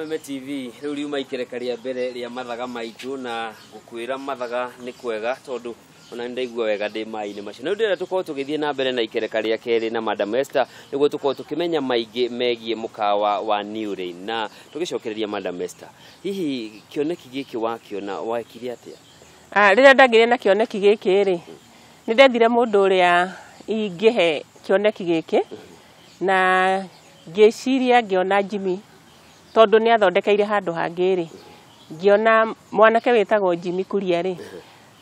Kameme TV rĩu riuma ikereka rĩa mbere rĩa mathaga maitũ na ngũkwĩra mathaga nĩ kwega tondũ ona nĩ ndaigua wega ndĩ maĩ-inĩ macio. Na rĩu ndĩrenda tũkorwo tũgĩthiĩ na mbere na ikereka rĩa kerĩ na Madam Esther nĩguo tũkorwo tũkĩmenya maingĩ megiĩ mũkawa wa New Rain. Na tũgĩcokereria Madam Esther, hihi kĩoneki gĩkĩ wakĩona wekire atĩa? Rĩrĩa ndagĩire na kĩoneki gĩkĩ rĩ, nĩ ndethire mũndũ ũrĩa ingĩhe kĩoneki gĩkĩ na ngĩciria ngĩona Jimmy tondũ nĩ athondekeire handũ hangĩ rĩ, ngĩona mwanake wĩtagwo Jimmy Kuria rĩ,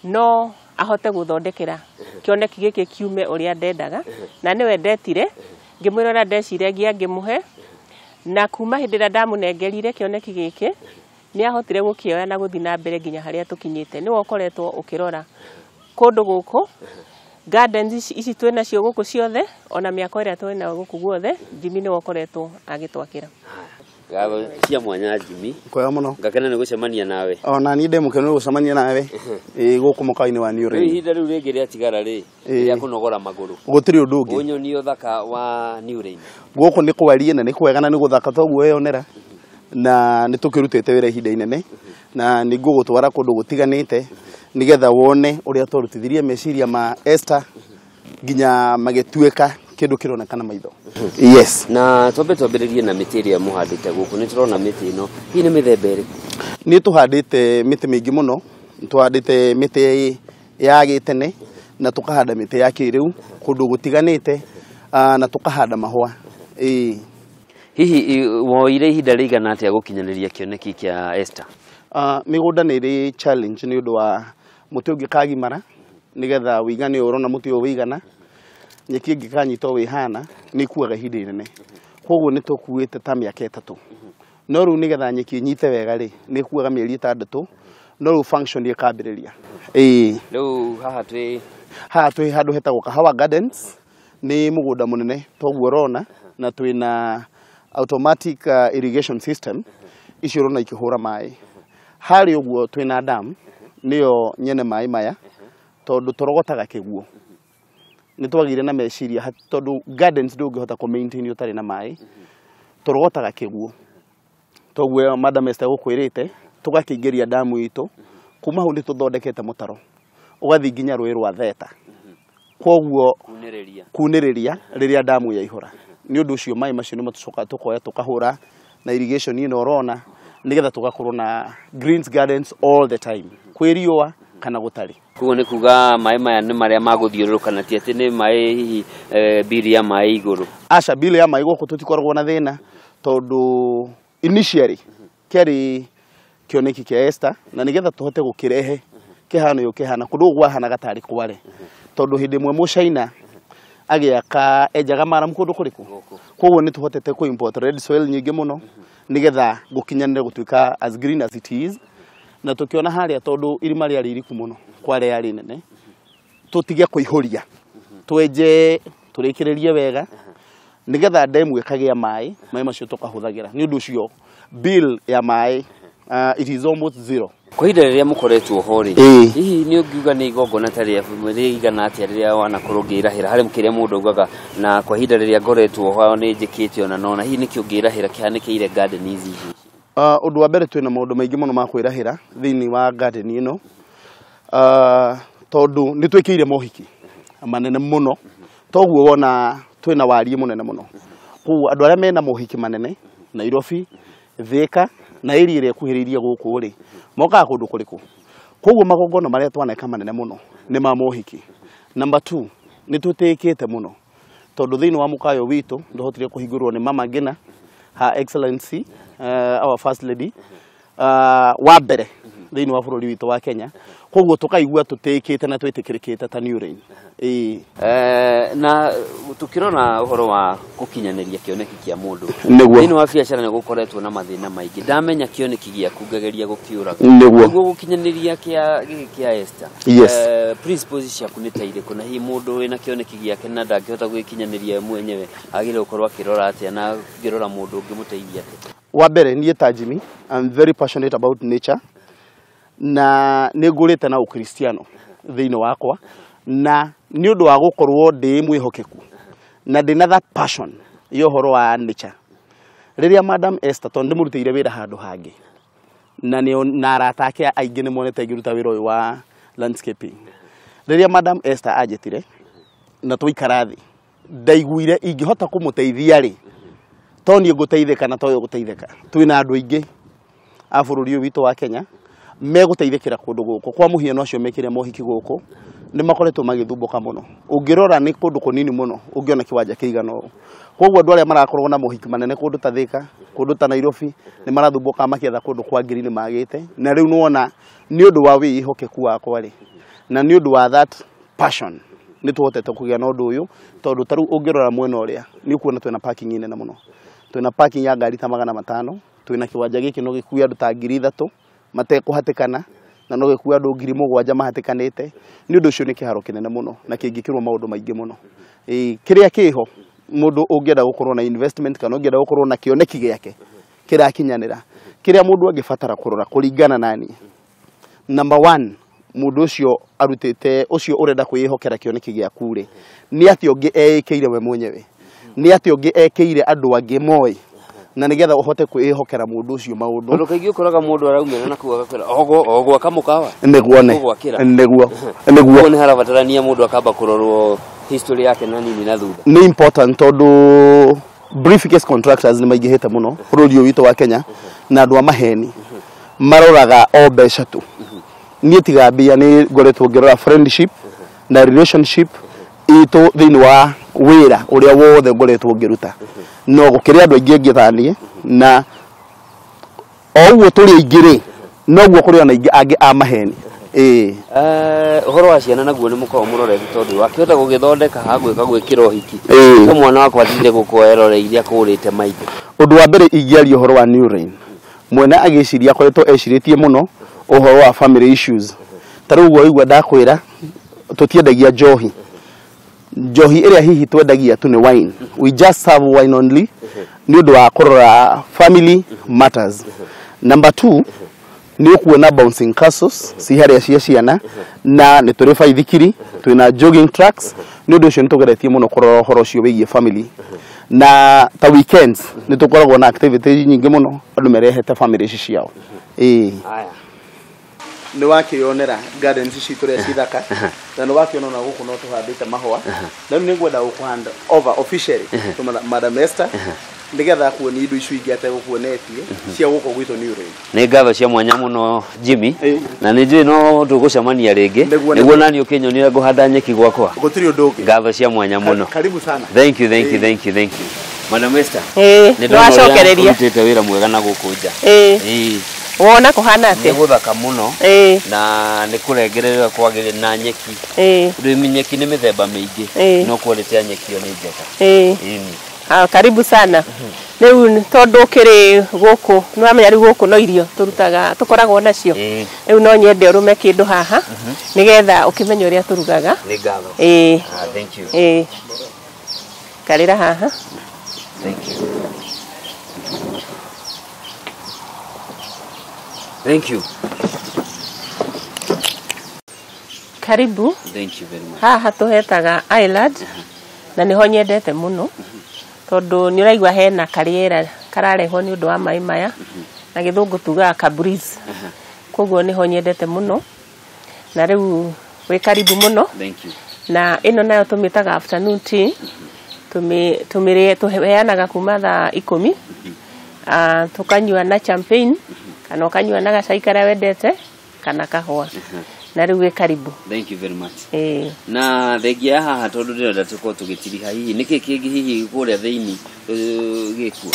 no ahote gũthondekera kĩoneki gĩkĩ kiume ũrĩa ndendaga, na nĩwe ndetire ngĩmwĩra ũrĩa ndeciragia ngĩmũhe, na kuma hĩndĩ ĩrĩa ndamũnengerire kĩoneki gĩkĩ nĩ ahotire gũkĩoya na gũthiĩ na mbere nginya harĩa tũkinyĩte. Nĩwe ũkoretwo ũkĩrora kũndũ gũkũ, gardens ici twĩ nacio gũkũ ciothe, ona mĩako ĩrĩa twĩ nayo gũkũ guothe, Jimmy nĩwe ũkoretwo agĩtwakĩra. Ngatho cia mwanya Jimmy. Kwega mũno. Ngakena nĩ gũcemania nawe. Ona niĩ ndĩ mũkenu nĩ gũcemania nawe. Ĩĩ gũkũ mũkawa-inĩ wa New Rĩu Rain. ihinda rĩu rĩngĩ rĩatigara rĩ, rĩa kũnogora magũrũ. Gũtirĩ ũndũ ũngĩ. Ũnyonie ũthaka wa New Rain. Gũkũ nĩ kwarie na nĩ kwega na nĩ gũthaka toguo weyonera. Na nĩ tũkĩrutĩte wĩra ihinda inene na nĩ ngũgũtwara kũndũ gũtiganĩte nĩgetha wone ũrĩa twarutithirie meciria ma Esther nginya magĩtuĩka kĩndũ kĩronekana maitho. Yes. Na twambe twambĩrĩrie na mĩtĩ ĩrĩa mũhandĩte gũkũ. Nĩ tũrona mĩtĩ ĩno, hihi nĩ mĩthemba ĩrĩkũ? Nĩ tũhandĩte mĩtĩ mĩingĩ mũno. Nĩ tũhandĩte mĩtĩ ya gĩtene na tũkahanda mĩtĩ ya kĩrĩu kũndũ gũtiganĩte, na tũkahanda mahũa. Ĩĩ. Hihi woire ihinda rĩigana atĩa gũkinyanĩria kĩoneki kĩa Esther? Mĩgũnda nĩ ĩrĩ challenge nĩ ũndũ wa mũtĩ ũngĩkagimara nĩgetha wĩigane ũrona mũtĩ ũyũ wĩigana, nyeki ĩngĩkanyita ũũ ĩhana nĩ ĩkuaga ihinda inene. Koguo nĩ tũkuĩte ta mĩaka 3. No rĩu nĩgetha nyeki ĩnyite wega rĩ, nĩ ĩkuaga mĩeri 6, no rĩu function ĩkambĩrĩria. Ĩĩ. Rĩu haha twĩ haha twĩ handũ hetagwo Kahawa Gardens, nĩ mũgũnda mũnene toguo ũrona, na twĩna automatic irrigation system icio ũrona ikĩhũra maĩ. Harĩa ũguo twĩna dam nĩyo nyene maĩ maya tondũ tũrogotaga kĩguo. Nĩ twagĩire na meciria tondũ gardens ndũngĩhota kũ maintain ũtarĩ na maĩ, tũrogotaga kĩguo. Toguo Madam Esther gũkwĩrĩte, tũgakĩingĩria damu itũ, kuma hau nĩ tũthondekete mũtaro ũgathiĩ nginya rũĩ rwa Theta. Koguo kunĩrĩria rĩrĩa damu yaihũra. Nĩ ũndũ ũcio maĩ macio nĩmo tũcokaga tũkoya tũkahũra na irrigation ĩno ũrona nĩgetha tũgakorwo na greens gardens all the time, kwĩ riũa kana gũtarĩ. Koguo nĩ kuga maĩ maya nĩ marĩa magũthiũrũrũka na ti atĩ nĩ maĩ hihi bili ya maĩ igũrũ. Aca, bili ya maĩ gũkũ tũtikoragwo na thĩna tondũ initially kĩarĩ kĩoneki kĩa Esther na nĩgetha tũhote gũkĩrehe kĩhano ũyũ kĩhana kũndũ gũkũ gwahanaga tarĩ kware tondũ hĩndĩ ĩmwe Mũcaina agĩaka enjaga maramu kũndũ kũrĩkũ. Koguo nĩ tũhotete kũ import red soil nyingĩ mũno nĩgetha gũkinyanĩre gũtuĩka as green as it is, na tũkĩona harĩa tondũ irima rĩarĩ iriku mũno kware yarĩ nene tũtige kũihũria twenje tũrĩkĩrĩrie wega nĩgetha ndemu ĩkagĩa maĩ, maĩ macio tũkahũthagĩra. Nĩ ũndũ ũcio bill ya maĩ it is almost zero. Kwa ihinda rĩrĩa mũkoretwo ho rĩ, hihi nĩ ũngiuga nĩ igongona ta rĩa rĩigana atĩa rĩrĩa wanakorwo ũngĩrahĩra harĩ kĩrĩa mũndũ augaga, na kwa ihinda rĩrĩa ngoretwo ho nĩ njĩkĩte ona nona, hihi nĩkĩ ũngĩrahĩra kĩhanĩkĩire garden ici? Ũndũ wa mbere twĩna maũndũ maingĩ mũno ma kwĩrahĩra thĩinĩ wa garden ĩno, tondũ nĩ twĩkĩire mohiki manene mũno, toguo wona twĩna wariĩ mũnene mũno. Koguo andũ arĩa mena mohiki manene Nairobi, Thika na area ĩrĩa ĩkuhĩrĩirie gũkũ rĩ, mokaga kũndũ kũrĩkũ? Koguo magongona marĩa twaneka manene mũno nĩ ma mohiki. Number 2, nĩ tũtĩkĩte mũno tondũ thĩinĩ wa mũkayo witũ ndũhotire kũhingũrwo nĩ Mama Ngina, Her Excellency, our First Lady, wa mbere thĩinĩ wa bũrũri witũ wa Kenya. Koguo tũkaigua tũtĩkĩte na twĩtĩkĩrĩkĩte ta New Rain. Ĩĩ. Na tũkĩrora ũhoro wa gũkinyanĩria kĩoneki kĩa mũndũ. Nĩguo. Thĩinĩ wa biacara nĩ gũkoretwo na mathĩna maingĩ. Ndamenya kĩoneki gĩaku ngageria gũkĩũraga. Nĩguo. Nĩguo gũkinyanĩria kĩa gĩkĩ kĩa Esther. Yes. Principles ciaku nĩ ta irĩkũ, na hihi mũndũ wĩna kĩoneki gĩake na ndangĩhota gwĩkinyanĩria we mwenyewe agĩrĩirwo gũkorwo akĩrora atĩa, na ngĩrora mũndũ ũngĩmũteithia atĩa? Wa mbere niĩ ta Jimmy, I'm very passionate about nature na nĩ ngũrĩte na ũkristiano thĩinĩ wakwa, na nĩ ũndũ wa gũkorwo ndĩ mwĩhokeku na ndĩna that passion ya ũhoro wa nature. Rĩrĩa Madam Esther, tondũ ndĩmũrutĩire wĩra handũ hangĩ na nĩ na arata ake aingĩ nĩ monete ngĩruta wĩra ũyũ wa landscaping. Rĩrĩa Madam Esther anjĩtire na twaikara thĩ, ndaiguire ingĩhota kũmũteithia rĩ, to niĩ ngũteithĩka na toyo gũteithĩka, twĩna andũ aingĩ a bũrũri ũyũ witũ wa Kenya megũteithĩkĩra kũndũ gũkũ. Kwa mũhiano acio mekire mohiki gũkũ nĩ makoretwo magĩthumbũka mũno. Ũngĩrora nĩ kũndũ kũnini mũno ũngĩona kĩwanja kĩigana ũũ. Koguo andũ arĩa marakorwo na mohiki manene kũndũ ta Thika, kũndũ ta Nairobi, nĩ marathumbũka makĩetha kũndũ kwa ngiri nĩ magĩte. Na rĩu nĩwona nĩ ũndũ wa wĩhokeku wakwa rĩ, na nĩ ũndũ wa that passion, nĩ tũhotete kũgĩa na ũndũ ũyũ. Tondũ ta rĩu ũngĩrora mwena ũrĩa nĩ ũkuona twĩna parking nene mũno, twĩna parking ya ngari ta 500, twĩna kĩwanja gĩkĩ no gĩkue andũ ta 3000 matekũhatĩkana, na no gĩkue andũ 7000 mahatĩkanĩte. Nĩ ũndũ ũcio nĩ kĩharo kĩnene mũno na kĩngĩkĩrwo maũndũ maingĩ mũno. Kĩrĩa kĩho mũndũ ũngĩenda gũkorwo na investment kana ũngĩenda gũkorwo na kĩoneki gĩake kĩrakinyanĩra, kĩrĩa mũndũ angĩbatara kũrora kũringana na niĩ, number 1, mũndũ ũcio arutĩte, ũcio ũrenda kwĩhokera kĩoneki gĩaku rĩ, nĩ atĩ ũngĩ eĩkĩire we mwenyewe, nĩ atĩ ũngĩ ekĩire andũ angĩ moĩ, na nĩgetha ũhote kwĩhokera mũndũ ũcio maũndũ. Tondũ kaingĩ ũkoraga mũndũ araumĩra na kũu agakwĩra ogo gwaka mũkawa, nĩguo nĩguo nĩguo nĩ harabatarania mũndũ akamba kũrorwo history yake na nini na thutha. Nĩ important tondũ briefcase contractors nĩ maingĩhĩte mũno bũrũri ũyũ witũ wa Kenya, na andũ a maheni maroraga o mbeca tu. Niĩ tiga mbia nĩ ngoretwo ngĩrora friendship na relationship itũ thĩinĩ wa wĩra ũrĩa wothe ngoretwo ngĩruta. No gũkĩrĩ andũ aingĩ ngĩthanie, na o ũguo tũrĩ aingĩ rĩ, noguo kũrĩ ona aingĩ angĩ a maheni. Ũhoro wa ciana naguo nĩ mũkoragwo mũrorete, tondũ wakĩhota gũgĩthondeka hagwĩka gwĩkĩra ũhiki, to mwana wakwa atinde gũkũ eroreirie akũrĩte maitho. Ũndũ wa mbere ingĩaria ũhoro wa New Rain, mwene agĩciria akoretwo ecirĩtie mũno ũhoro wa family issues. Ta rĩu ũguo waigua ndakwĩra tũtiendagia njohi, njohi ĩrĩa hihi twendagia tu nĩ wine, we just serve wine only, nĩ ũndũ wa kũrora family matters. Number 2, nĩ ũkuona bouncing castles ci harĩa cia ciana, na nĩ tũrĩ baithikiri, twĩna jogging tracks. Nĩ ũndũ ũcio nĩ tũgeretie mũno kũrora ũhoro ũcio wĩgiĩ family. Na ta weekends nĩ tũkoragwo na activity nyingĩ mũno andũ merehete family ici ciao. Nĩ wakĩonera gardens citũ ũrĩa cithaka, na nĩ wakĩona ona gũkũ no tũhandĩte mahũa. Na rĩu nĩ ngwenda gũkũ hand over officially to Madam Esther, nĩgetha akuonie indo icio ingĩ ategũkuonetie cia gũkũ gwitũ New Rain. Nĩ ngatho cia mwanya mũno Jimmy, na nĩ njũĩ no tũgũcemania rĩngĩ nĩguo nani ũkĩnyonire ngũhanda nyeki gwakwa. Gũtirĩ ũndũ ũngĩ. Ngatho cia mwanya mũno. Karibu sana. Thank you, thank you, thank you, thank you. Madam Esther, nĩ wacokereria ũrutĩte wĩra mwega na gũkũ nja. Wona kũhana atĩa? Nĩ gũthaka mũno, na nĩ kũrengerera kwagĩrĩire na nyeki. Rĩu nyeki nĩ mĩthemba mĩingĩ, no quality ya nyeki ĩyo nĩ njega. Karibu sana. Rĩu tondũ ũkĩrĩ gũkũ, nĩ wamenya rĩu gũkũ no irio tũrutaga, tũkoragwo nacio. Rĩu no nyende ũrũme kĩndũ haha nĩgetha ũkĩmenye ũrĩa tũrugaga. Nĩ ngatho. Thank you. Karĩra haha. Thank you. Thank you. Karibu. Thank you very much. Haha tũhetaga island, na nĩho nyendete mũno tondũ nĩ ũraigua hena karĩera kararehwo nĩ ũndũ wa maĩ maya, na gĩthũngũ tugaga ka breeze. Koguo nĩho nyendete mũno, na rĩu wĩ karibu mũno. Thank you. Na ĩno nayo tũmĩtaga afternoon tea, tũheanaga kuma thaa 10, tũkanyua na champagne kana ũkanyua na gacai karĩa wendete kana kahũa. Na rĩu wĩ karibu. Thank you very much. Na thengia haha tondũ ndĩrenda tũkorwo tũgĩtiriha, hihi nĩkĩ kĩngĩ hihi kũrĩa thĩinĩ gĩkuo?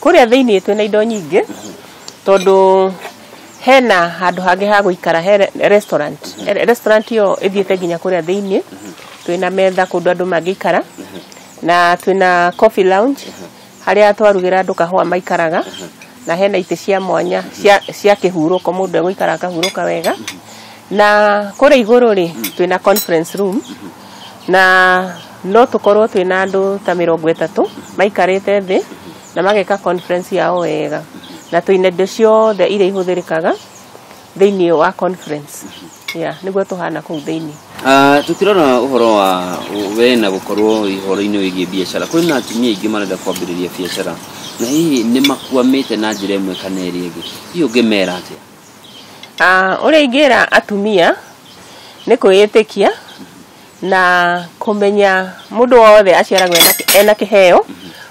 Kũrĩa thĩinĩ twĩna indo nyingĩ, tondũ hena handũ hangĩ ha gũikara, he restaurant. Restaurant ĩyo ĩthiĩte nginya kũrĩa thĩinĩ, twĩna metha kũndũ andũ mangĩikara, na twĩna coffee lounge harĩa twarugĩra andũ kahũa maikaraga, na hena itĩ cia mwanya cia kĩhurũko, mũndũ egũikara akahurũka wega. Na kũrĩa igũrũ rĩ, twĩna conference room, na no tũkorwo twĩna andũ ta 30 maikarĩte thĩ na mageka conference yao wega, na twĩna indo ciothe iria ihũthĩrĩkaga thĩinĩ wa conference. Nĩguo tũhana kũu thĩinĩ. Tukirora ũhoro wa we na gũkorwo ũhoro-inĩ wĩgiĩ biacara, kwĩna atumia aingĩ marenda kwambĩrĩria biacara Na hihi nĩ makwamĩte na njĩra ĩmwe kana ĩrĩa ĩngĩ, hihi ũngĩmera atĩa? Ũrĩa ingĩra atumia nĩ kwĩĩtĩkia na kũmenya mũndũ wothe aciaragwo ena kĩheo.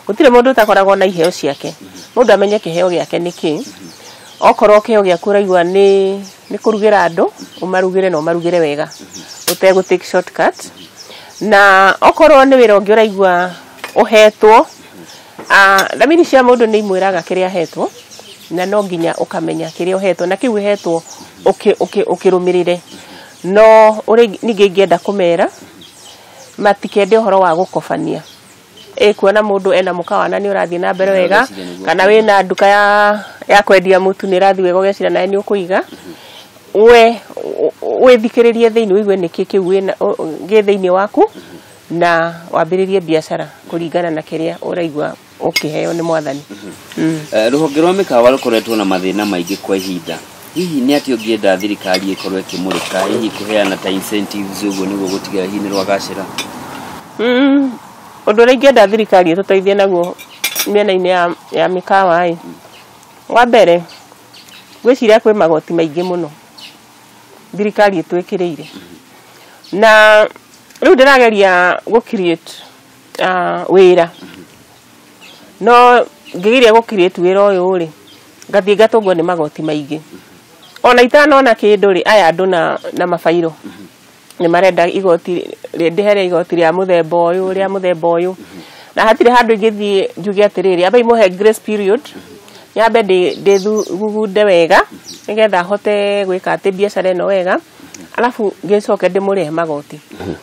Gũtirĩ mũndũ ũtakoragwo na iheo ciake. Mũndũ amenye kĩheo gĩake nĩ kĩ. Okorwo kĩheo gĩaku ũraigua nĩ kũrugĩra andũ, ũmarugĩre na ũmarugĩre wega ũtegũ take shortcut. Na okorwo nĩ wĩra ũngĩ ũraigua ũhetwo, thamiri cia mũndũ nĩ imwĩraga kĩrĩa ahetwo, na no nginya ũkamenya kĩrĩa ũhetwo na kĩu ũhetwo ũkĩrũmĩrĩre. No ũrĩa ningĩ ingĩenda kũmera matikende ũhoro wa gũkobania. Kuona mũndũ ena mũkawa na nĩ ũrathiĩ na mbere wega, kana wĩna nduka ya kwendia mũtu nĩ ĩrathiĩ wega ũgeciria nawe nĩ ũkũiga. We wĩthikĩrĩrie thĩinĩ ũigue nĩkĩ kĩu gĩ thĩinĩ waku, na wambĩrĩrie biacara kũringana na kĩrĩa ũraigua ũkĩheo nĩ Mwathani. Rũhonge rwa mĩkawa rũkoretwo na mathĩna maingĩ kwa ihinda. Hihi nĩ atĩa ũngĩenda thirikari ĩkorwo ĩkĩmũrĩka, hihi kũheana ta incentives ũguo nĩguo gũtigĩrĩra hihi nĩ rwagacĩra? Ũndũ ũrĩa ingĩenda thirikari ĩtũteithie naguo mĩena-inĩ ya mĩkawa ĩ, wa mbere ngwĩciria kwĩ magoti maingĩ mũno thirikari ĩtwĩkĩrĩire, na rĩu ndĩrageria gũ create wĩra, no ngĩgeria gũ create wĩra ũyũ rĩ, ngathiĩ ngatũngwo nĩ magoti maingĩ. Ona itanona kĩndũ rĩ, aya andũ na mabairo nĩ marenda igoti, ndĩhere igoti rĩa mũthemba ũyũ, rĩa mũthemba ũyũ, na hatirĩ handũ ingĩthiĩ njuge atĩrĩrĩ, ambai mũhe grace period, nyambe ndĩthugunde wega nĩgetha hote gwĩka atĩ biacara ĩno wega, alafu ngĩcoke ndĩmũrĩhe magoti.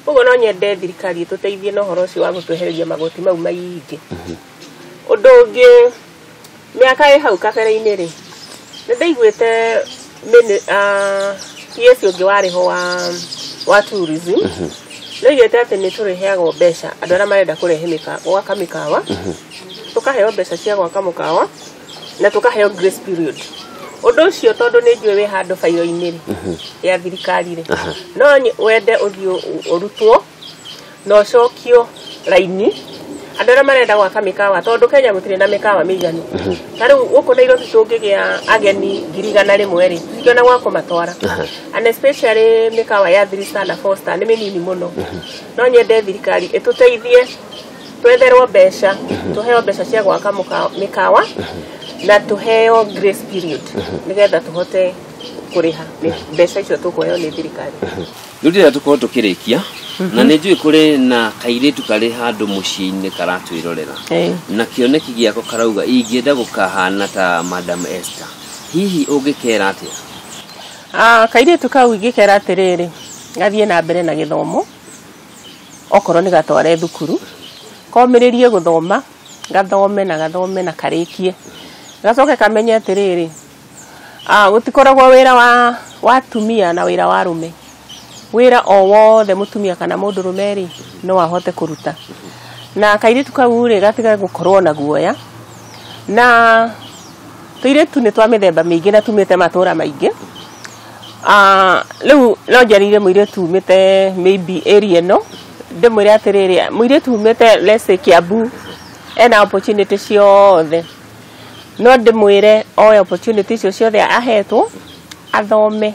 Ũguo no nyende thirikari ĩtũteithie na ũhoro ũcio wa gũtwehereria magoti mau maingĩ. Ũndũ ũngĩ, mĩaka ĩ hau kabere-inĩ rĩ, nĩ ndaiguĩte PS ũngĩ warĩ ho wa tourism, nĩoigĩte atĩ nĩ tũrĩheagwo mbeca andũ arĩa marenda kũrehe gwaka mĩkawa, tũkaheo mbeca cia gwaka mũkawa na tũkaheo grace period. Ũndũ ũcio tondũ nĩ njũĩ wĩ handũ bairo-inĩ rĩ ya thirikari rĩ, no wende ũthiĩ ũrutwo na ũcokio raini andũ arĩa marenda gwaka mĩkawa, tondũ Kenya gũtirĩ na mĩkawa mĩiganu. Ta rĩu gũkũ Nairobi tũngĩgĩa ageni 100,000 rĩ, tũtingĩona gwa kũmatwara. And especially mĩkawa ya 3 star na 4 star nĩ mĩnini mũno. No nyende thirikari ĩtũteithie twetherwo mbeca, tũheo mbeca cia gwaka mĩkawa na tũheo grace period nĩgetha tũhote kũrĩha mbeca icio tũkũheo nĩ thirikari. Rĩu ndĩrenda tũkorwo tũkĩrĩkia, na nĩ njũĩ kũrĩ na kairĩtu karĩ handũ mũciĩ-inĩ karatwĩrorera, na kĩoneki gĩako karauga ingĩenda gũkahana ta Madam Esther, hihi ũngĩkera atĩa? Kairĩtu kau ingĩkera atĩrĩrĩ, gathiĩ na mbere na gĩthomo, okorwo nĩ gatware thukuru, komĩrĩrie gũthoma, gathome na gathome na karĩkie, gacoke kamenye atĩrĩrĩ, gũtikoragwo wĩra wa atumia na wĩra wa arũme. Wĩra o wothe mũtumia kana mũndũrũme rĩ, no ahote kũruta. Na kairĩtu kau rĩ, gatige gũkorwo na guoya. Na tũirĩtu nĩ twa mĩthemba mĩingĩ na tumĩte matũra maingĩ. Rĩu no njarĩire mũirĩtu umĩte maybe area ĩno, ndĩmwĩre atĩrĩrĩ, mũirĩtu umĩte let's say Kiambu ena opportunity ciothe, no ndĩmwĩre oe opportunity icio ciothe ahetwo, athome,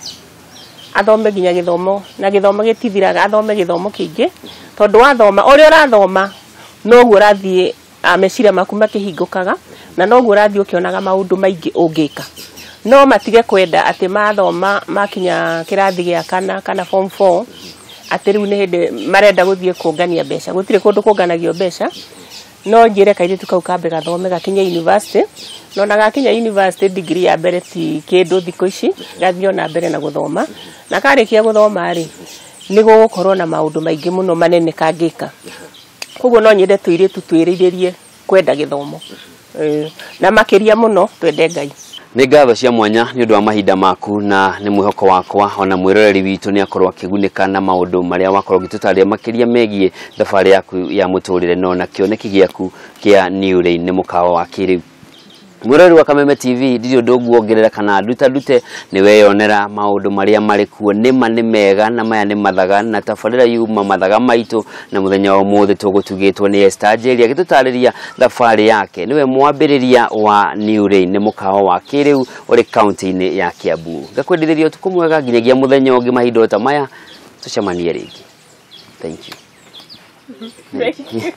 athome nginya gĩthomo, na gĩthomo gĩtithiraga, athome gĩthomo kĩingĩ, tondũ wathoma, ũrĩa ũrathoma noguo ũrathiĩ meciria maku makĩhingũkaga, na noguo ũrathiĩ ũkĩonaga maũndũ maingĩ ũngĩka. No matige kwenda atĩ mathoma makinya kĩrathi gĩa kana kana form 4 atĩ rĩu nĩ hĩndĩ marenda gũthiĩ kũngania mbeca. Gũtirĩ kũndũ kũnganagio mbeca. No njĩre kairĩtu kau kambe gathome gakinye university, no na gakinya university degree ya mbere ti kĩndũ thikũ ici, gathiĩ ona mbere na gũthoma, na karĩkia gũthoma rĩ, nĩ gũgũkorwo na maũndũ maingĩ mũno manene kangĩka. Koguo no nyende tũirĩtu twĩrirĩrie kwenda gĩthomo, na makĩria mũno twende Ngai. Nĩ ngatho cia mwanya nĩ ũndũ wa mahinda maku, na nĩ mwĩhoko wakwa ona mwĩroreri witũ nĩ akorwo akĩgunĩka na maũndũ marĩa wakorwo ũgĩtũtarĩria makĩria megiĩ thabarĩ yaku ya mũtũrĩre no na kĩoneki gĩaku kĩa New Lane nĩ mũkawa wa kĩrĩu. Mwĩroreri wa Kameme TV, ndirĩ ũndũ nguongerera kana nduta ndute, nĩ weyonera maũndũ marĩa marĩ kuo. Nĩma nĩ mega na maya nĩ mathaga, na tabarĩra yuma mathaga maitũ, na mũthenya wa ũmũthĩ tũgũtugĩtwo nĩ Esther Njeri agĩtũtarĩria thabarĩ yake. Nĩwe mwambĩrĩria wa New Rain, nĩ mũkawa wa kĩrĩu ũrĩ kaunti-inĩ ya Kiambu. Ngakwendithĩria ũtukũ mwega nginyagia mũthenya ũngĩ mahinda o ta maya tũcemanie rĩngĩ. Thank you. Thank you.